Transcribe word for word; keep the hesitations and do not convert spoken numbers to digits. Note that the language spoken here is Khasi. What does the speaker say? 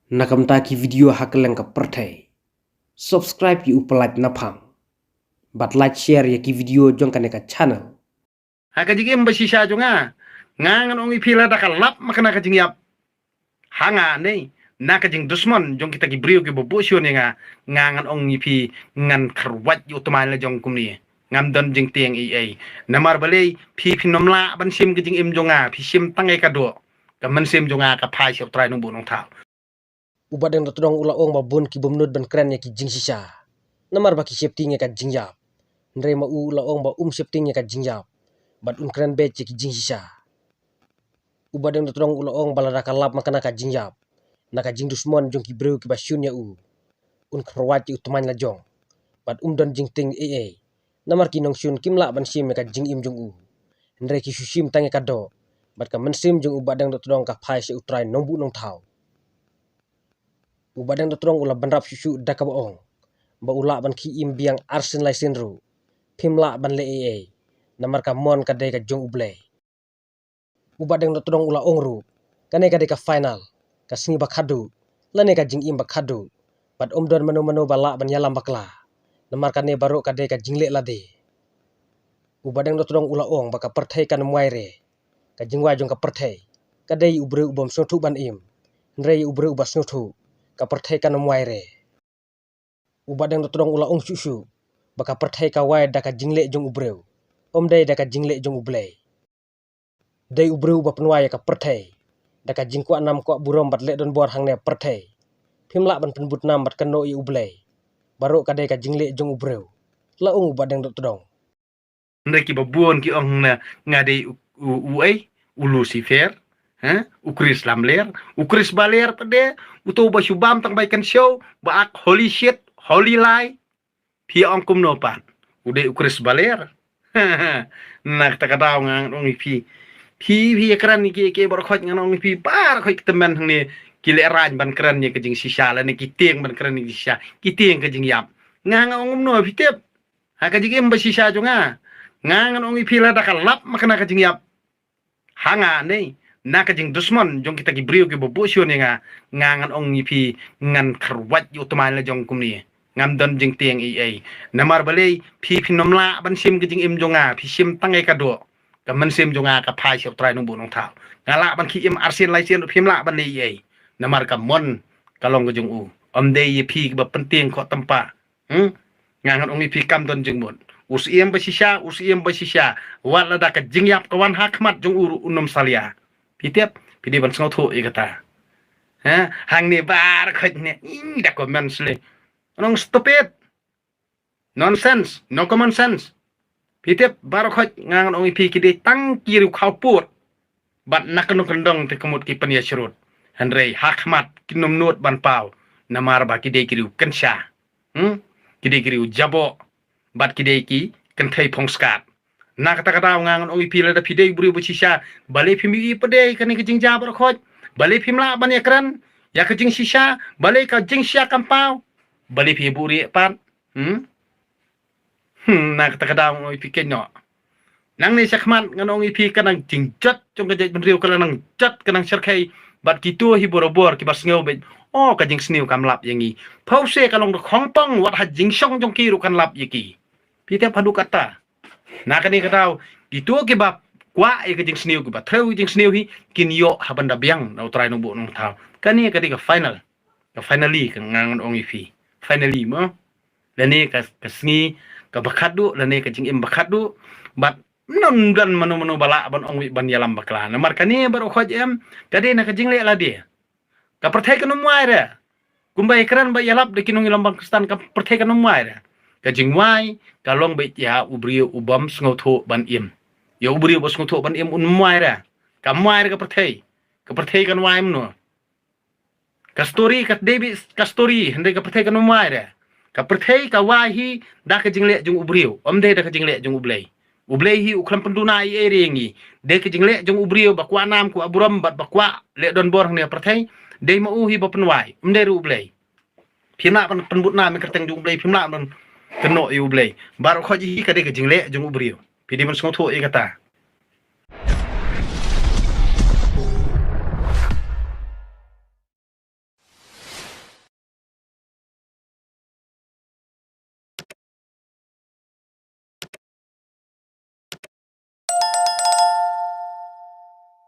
Na ka bynta ki video ha kylleng ka pyrthei, subscribe ïa u Pyllait Naphang bad like, share ïa ki video jong kane ka channel. Ha ka jingim ba shisha jong nga, nga ngan ong ïa phi lada ka lap ma kane ka jingïap ha nga ne na ka jingdusmon jong kita ki briew kiba buh shun ïa nga, nga ngan ong ïa phi ngan kyrwat ïa u tmaiñ la jong kumne. Ngam don jingtieng ei ei. Namar balei? Phi phin ym lah ban shim ka jingim jong nga, phi shim tang ïa ka doh. Ka mynsiem jong nga ka phai sha U Trai Nongbuh Nongthaw. U Bah Deng Dohtdong u la ong ba bun ki bym nud ban kren ïa ki jingshisha, namar ba ki sheptieng ïa ka jingïap. Hynrei ma u u la ong ba um sheptieng ïa ka jingïap bad un kren beit ïa ki jingshisha. U Bah Deng Dohtdong u la ong ba lada ka lap ma kane ka jingïap, na ka jingdusmon jong ki briew kiba shun ïa u, un kyrwat ïa u tmaiñ la jong bad um don jingtieng ei ei. Namar ki nongshun kim lah ban shim ïa ka jingim jong u, hynrei ki shu shim tang ïa ka doh, bad ka mynsiem jong u Bah Deng Dohtdong ka phai sha U Trai Nongbuh Nongthaw. U Bah Deng Dohtdong u la bynrap shuh shuh da kaba ong ba u lah ban khie im biang arsien laisien ruh, phim lah ban leh ei ei, namar ka mon ka dei ka jong U Blei. U Bah Deng Dohtdong u la ong ruh, kane ka dei ka final, ka sngi ba khatduh lane ka jingim ba khatduh, bad um don mano mano ba lah ban ïalam bakla, namar kane baroh ka dei ka jingleh lade. U Bah Deng Dohtdong u la ong ba ka pyrthei kan ym wai re. Ka jingwai jong ka pyrthei ka dei ïa u briew u bym sngewthuh ban im, hynrei ïa u briew uba sngewthuh, ka pyrthei kan ym wai re. U Bah Deng Dohtdong u la ong shuh shuh ba ka pyrthei ka wai da ka jingleh jong u briew, ym dei da ka jingleh jong U Blei. Dei u briew uba pynwai ïa ka pyrthei da ka jingkwah nam kwah burom bad leh donbor hangne ha pyrthei. Phim lah ban pynbud nam bad kynnoh ïa U Blei. Baroh ka dei ka jingleh jong u briew, la ong u Bah Deng Dohtdong. Hynrei kiba bun ki ong na nga dei u, u, u ei, u Lucifer, ha? U Khrist lamler, u Khrist baler pat de, uto uba shu bam tang bai kynshew, ba ak holy shit, holy lie. Phi ong kumno pat? U dei u Khrist baler. Na kata ka daw nga ngan ong ïa phi. Phi, phi ïa kren ïa ki, ki baroh khoit ngan ong ïa phi, baroh khoit ki tymmen hangne ki lehraiñ ban kren ïa ka jingshisha lane ki tieng ban kren ïa ka jingshisha, ki tieng ka jingïap. Nga ngan ong kumno phi tip? Ha ka jingim ba shisha jong nga, nga ngan ong ïa phi lada ka lap ma kane ka jingïap ha nga ne na ka jingdusmon jong kita ki briew kiba buh shun ïa nga, nga ngan ong ïa phi ngan kyrwat ïa u tmaiñ la jong kumne. Ngam don jingtieng ei ei. Namar balei? Phi phin ym lah ban shim ka jingim jong nga, phi shim tang ïa ka doh. Ka mynsiem jong nga ka phai sha U Trai Nongbuh Nongthaw. Nga lah ban khie im arsien laisien ruh phim lah ban leh ei ei. Namar ka mon ka long ka jong u. Ym dei ïa phi kiba pyntieng khoh tympa. Hmm? Nga ngan ong ïa phi kam don jingmut. U Syiem ba shisha, u Syiem ba shisha, wat lada ka jingïap ka wan ha khmat jong u ruh un ym salia. Phi tip, phi dei ban sngewthuh ïa kata. Ha? Hangne baroh khoit ne, ih, da comment sle. Nong stupid. Nonsense, no common sense. Phi tip, baroh khoit nga ngan ong ïa phi ki dei tang ki riew khawpud. Bad na ka nongkyndong te ka mut ki pynïashrut. Hynrei ha khmat kin ym nud ban paw. Namar ba ki dei ki riew kynsha. Hmm? Ki dei ki riew jaboh. Bad ki dei ki kynthei phongskat. Na kata ka daw nga ngan ong ïa phi lada phi dei u briew ba shisha, balei phim ïohi pat de ïa kane ka jingjia baroh khoit? Balei phim lah ban ïakren ïa ka jingshisha? Balei ka jingshisha kam paw? Balei phi buhrieh pat? Hmm? Hmm, na kata ka daw ngan ong ïa phi keiñ noh. Nangne shakhmat ngan ong ïa phi ka nang jingjot jong ka jaitbynriew ka la nang jot ka nang shyrkhei bad kito hi borabor kiba sngew beit. Oh, ka jingsniew kam lap ïa ngi. Phewse ka long da khongpong wat ha jingshong jong ki ruh kan lap ïa ki. Phi tip haduh katta. Na kane ka daw kito kiba kwah ïa ka jingsniew kiba threw ïa ka jingsniew hi kin ïoh ha ban da biang na U Trai Nongbuh Nongthaw. Kane ka dei ka final. Ka finally ka nga ngan ong ïa phi. Finally mo. Lane ka, ka sngi kaba khatduh, lane ka jingim ba khatduh. Bad ym don mano mano ba lah ban ong beit ban ïalam bakla. Namar kane baroh khoit em, ka dei na ka jingleh lade. Ka pyrthei kan ym wai re. Kumba ïakren ba ïalap da ki nongïalam bang khristan, ka pyrthei kan ym wai re. Ka jingwai ka long beit ïa u briew u bym sngewthuh ban im. Ïa u briew ba sngewthuh ban im un ym wai re. Kam wai re ka pyrthei. Ka pyrthei kan wai mano? Ka story ka dei beit ka story, hynrei ka pyrthei kan ym wai re. Ka pyrthei ka wai hi da ka jingleh jong u briew, ym dei da ka jingleh jong U Blei. U Blei hi u khlem pynduna ei ei re ïa ngi. Dei ka jingleh jong u briew ba kwah nam kwah burom bad ba kwah leh donbor hangne ha pyrthei. Dei ma u hi ba pynwai, ym dei re U Blei. Phim lah ban pynbud nam ïa ka kyrteng jong U Blei, phim lah ban kynnoh ïa U Blei. Baroh khoit hi ka dei ka jingleh jong u briew. Phi dei ban sngewthuh ïa kata.